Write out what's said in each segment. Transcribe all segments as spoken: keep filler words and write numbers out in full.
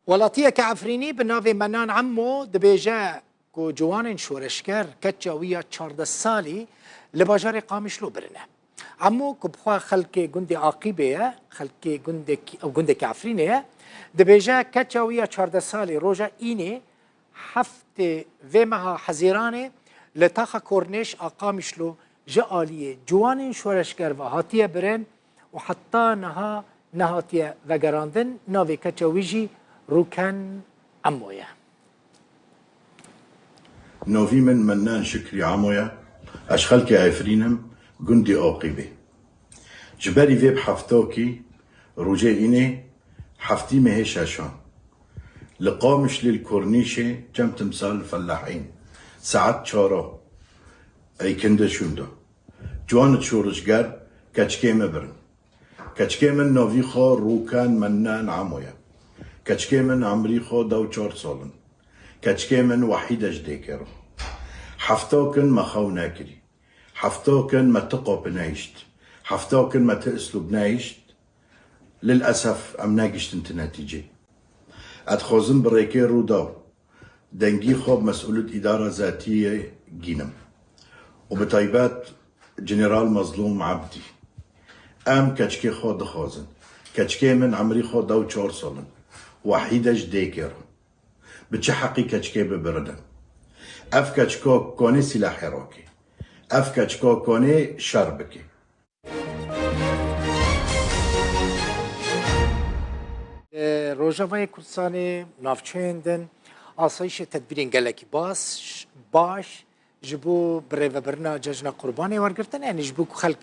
Welatiyeke Efrînî bi navê Menan Emmo dibêje ku ciwanên şoreşger keça wî ya çardeh salî li bajarê Qamişlo birine. Emmo ku bi xwe xelkê gundê Aqîbê ye, xelkê gundek-, ew gundeke Efrînê ye, dibêje keça wî ya çardeh salî roja Înê heftê vê meha Hezîranê li taxa Kornêş a Qamişlo ji aliyê ciwanên şoreşger ve hatiye birên û heta niha nehatiye vegerandin. Navê keça wî jî Rûken Emo ye. Navî min Mennan Şikrî Emo ye. Ez xelkê Efrîn im, gundê Aqîbê. Ji berî vê bi heftakî rojê Înê heftî mehê şeşan li Qamişlê li Kornîşê cem timsal Fellahîn saet çara ey kinde şûnda. Ciwan şoreşger keçikê me birin. Keçikê min navî xwe Rûken Mennan Emo ye. Keçikê min emrî xwe dew çar sal in. Keçikê min wehîd e ji dêkê re. Hefta kin me xew nekirî. Hefta kin me ti qapî nehişt. Hefta kin me ti uslûb nehişt. Lil esef em negiştin ti netîcê. Ez dixwazim bi rêkê Rûdaw dengî xwe bi mesûlît îdara zetiyê gînim û bi taybet General Mezlûm Ebdî. Em keçikê xwe dixwazin. Keçikê min emrî xwe dew çar sal in. Wehîd e ji dêkê re. Bi çi heqî keçikê bibirine? Ev keçika kanê sîlehê rake. Ev keçika kanê şer bike. Li Rojavayê Kurdistanê, navçeyên din, asayişê tedbîrên gelekî bas, baş ji bo birêvebirina cejna Qurbanê wergirtin, yanî ji bo ku xelk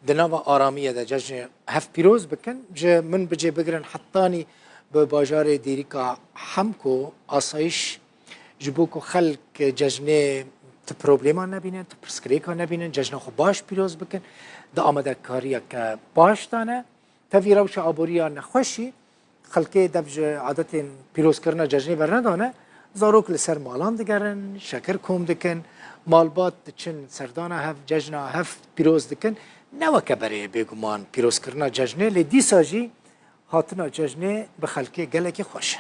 di nava aramiyê de cejnê hev pîroz bikin, ji min bicê bigirin hetanî bi bajarê Dêrîka Hemko asayîş ji bo ku xelk cejnê ti problema nebînin, ti pirsgirêka nebînin, cejna xwe baş pîroz bikin, di amadekariyeke baş de ne. Tevî rewşa aboriya nexweşî, xelkê dev ji adetên pîrozkirina cejnê bernedane, zarok li ser malan digerin, şekir kom dikin, malbat diçin serdana hev, cejna hev pîroz dikin. Ne weke berê bêguman pîrozkirina cejnê, lê dîsa jî hatina cejnê bi xelkê gelekî xweş e.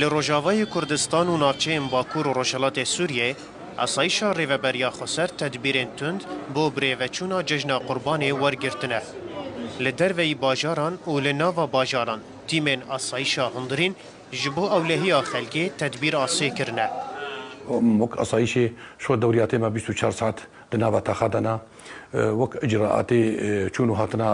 Li Rojavayê Kurdistan û navçeyên Bakur û Rojhilatê Sûriyê, asayişa Rêveberiya Xweser tedbîrên tund bo birêveçûna cejna Qurbanê wergirtine. Li derveyî bajaran û li nava bajaran tîmên asayişa hundirîn ji bo ewlehiya xelkê tedbîr asê kirine. Wek asayişê şo dewriyatê me bîst û çar saet di nava taxa de ne. E, wek icraatê, e, çûn û hatina,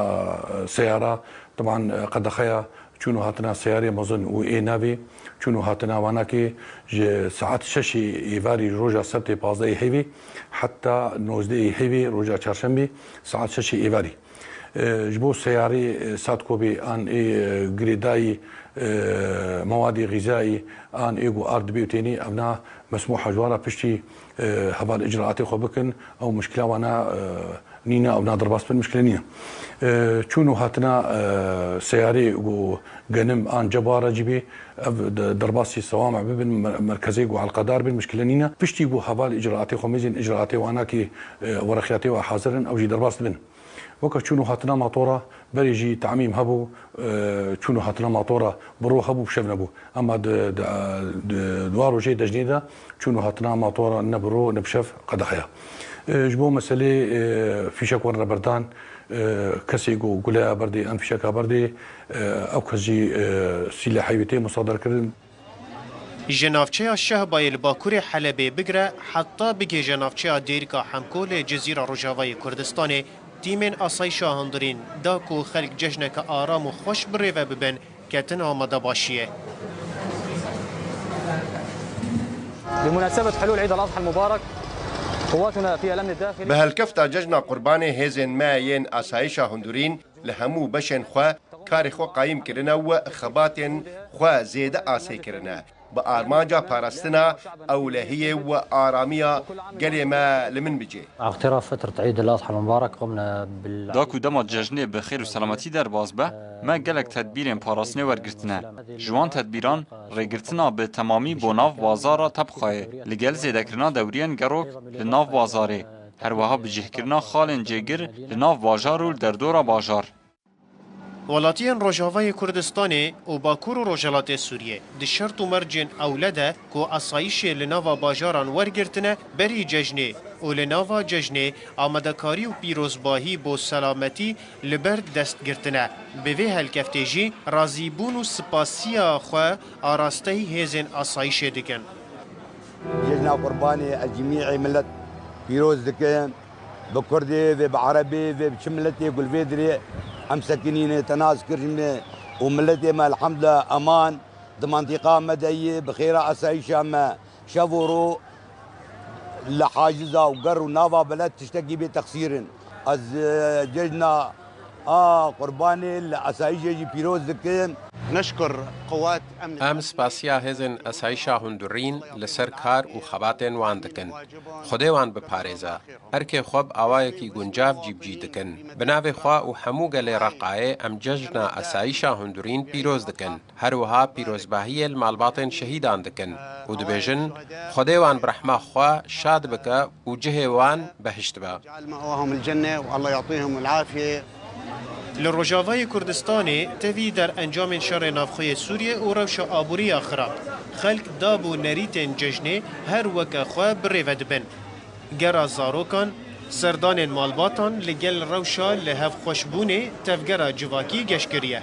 e, seyara, teban, e, qedexeya çûn û hatina seyarê mezin û ê navê çûn û hatina wanakê ji saet şeşê êvarî roja sebtê pazdehê heyvê heta nozdehê heyvê roja çarşembê saet şeşê êvarî. E, ji bo seyarê, e, Sadkobê an ê, e, girêdayî, e, mewadê xîzayî an ê ku ard dibê û tênê evna mesmûha ji wan re piştî, e, heval icraatê xwe bikin, ew mişkila wana, e, nîne, evna derbas bin mişkile nîne. E, çûn û hatina, e, seyarê ku genim an ceba re cîbê, ev de-, derbasî sewama bibin, mer-, merkezê ku helqedar bin mişkile nîne. Piştî ku heval icraatê xwe mêzên icraatê wanakî, e, werexiyatê we hazir in, ew jî derbas dibin. Weke çûn û hatina matora, berê jî tamîm hebû, e, çûn û hatina matora bi ro hebû, bi şev nebû. Ema di, di, di, di wan rojê cejnê de çûn û hatina matora ne bi ro ne bi şev qedexe ye. E, ji bo meselê, e, fîşek werin reberdan, e, kesê ku guleya berdê an fîşeka berdê, e, ew kes jî, e, sîlehê wî tê musader kirin. Ji navçeya Şehbayê li bakurê Helebê bigire heta bigihêje navçeya Dêrika Hemko li Cizîra Rojavayê Kurdistanê, tîmên asayişa hundirîn da ku xelk cejneke aram û xweş bi rê ve bibin, ketin amadebaşiyê. بمناسبة حلول عيد الأضحى المبارك، قواتنا في الأمن الداخلي Bi helkefta cejna Qurbanê hêzên me yên asayişa hundirîn li hemû beşên xwe karê xwe qayîm kirine û xebatên xwe zêde asê kirine, bi armanca parastina ewlehiyê û aramiya gelê me li min bicê. اغتراب فترة عيد الأضحى المبارك قمنا بال Da ku dema cejnê bi xêr û selametî derbas be, me gelek tedbîrên parastinê wergirtine. Ji wan tedbîran, rêgirtina bi temamî bo nav bazar re tebqayê, li gel zêdekirina dewriyên gerok li nav bazarê, her wiha bicihkirina xalên cêgir li nav bajar û li derdora bajar. Welatiyên Rojavayê Kurdistanê û Bakur û Rojhilatê Sûriyê di şert û mercên ewle de ku asayîşê li nava bajaran wergirtine berî cejnê û li nava cejnê amadekarî û pîrozbahî bo selametî li ber dest girtine. Bi vê helkeftê jî razîbûn û spasiya xwe arasteyî hêzên asayîşê dikin. Cejna Qurbanê ez cimî ê millet pîroz dikim. Bi Kurdê ve, bi Erebê ve, bi çi milletê ku li vê dirê em sekinîne, tenaz kir ji me û milletê me elhamdulillah eman di mantîqa me de yê, bi xêra asayîşa me şev û ro li haciza û ger û nava beled tiştekî bê texsîr in. Ez, e, cejna a Qurbanê li asayîşê jî pîroz dikim. نشكر قوات أمن Em spasiya hêzên esayîşa hundurîn li ser kar û xebatên wan dikin. Xwedê wan biparêze. Erkê xwe bi awayekî guncav cîbicî dikin. Bi navê xwe û hemû gelê Reqayê em cejna esayîşa hundurîn pîroz dikin. Her wiha pîrozbahiyê li malbatên şehîdan dikin û dibêjin, Xwedê wan bi rehma xwe şad bike û cihê wan behişt be. جعل مأواهم الجنة والله يعطيهم العافية. Li Rojavayê Kurdistanê tevî derencamên şerê navxwe yê Sûriyê û rewşa aborî ya xirab, xelk dab û nerîtên cejnê her weke xwe bi rê ve dibin. Gera zarokan, serdanên malbatan li gel rewşa li hev xweşbûnê tevgera civakî geş kiriye.